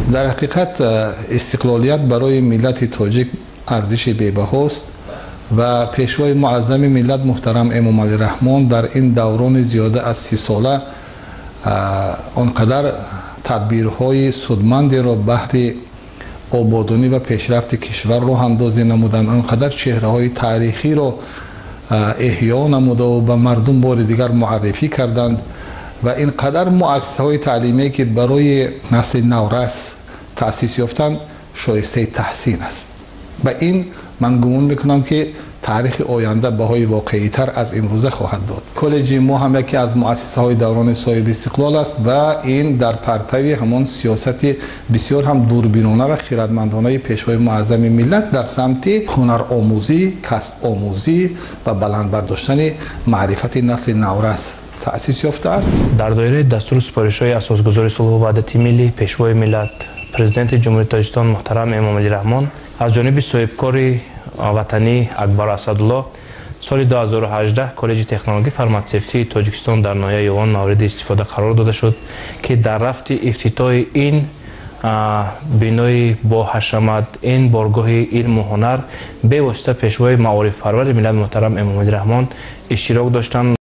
Дар ҳақиқат, истиқлолият барои миллати тоҷик арзиши бебаҳост ва Пешвои муаззами миллат, муҳтарам Эмомалӣ Раҳмон, дар ин даврони зиёда аз 30сола он қадар тадбирҳои судмандеро баҳри ободонӣ ва пешрафти кишвар роҳандозӣ намуданд, он қадар чеҳраҳои таърихиро эҳё намудаву ба мардум бори дигар муаррифӣ карданд ва ин қадар муассисаҳои таълимие, ки барои насли наврас таъсис ёфтанд, шоистаи таҳсин аст. Ва ин ман гумон мекунам, ки таърихи оянда баҳои воқеитар аз имрӯза хоҳад дод. Коллеҷи мо ҳам яке аз муассисаҳои даврони соҳиби истиқлол аст ва ин дар партави ҳамон сиёсати бисёр ҳам дурбинона ва хиратмандонаи Пешвои муаззами миллат дар самти ҳунаромӯзӣ, касбомӯзӣ ва баланд бардоштани маърифати насли наврас таъсис ёфтааст. Дар доираи дастуру супоришҳои Асосгузори сулҳу ваҳдати миллӣ, Пешвои миллат, Президенти Ҷумҳурии Тоҷикистон муҳтарам Эмомалӣ Раҳмон, аз ҷониби соҳибкори ватанӣ Акбар Асадулло соли 2018 Коллеҷи технологии фарматсевтии Тоҷикистон дар ноҳияи Ёвон мавриди истифода қарор дода шуд, ки дар рафти ифтитоҳи ин бинои боҳашамат, ин боргоҳи илму ҳунар, бевосита Пешвои маорифпарвари миллат муҳтарам Эмомалӣ Раҳмон иштирок доштанд.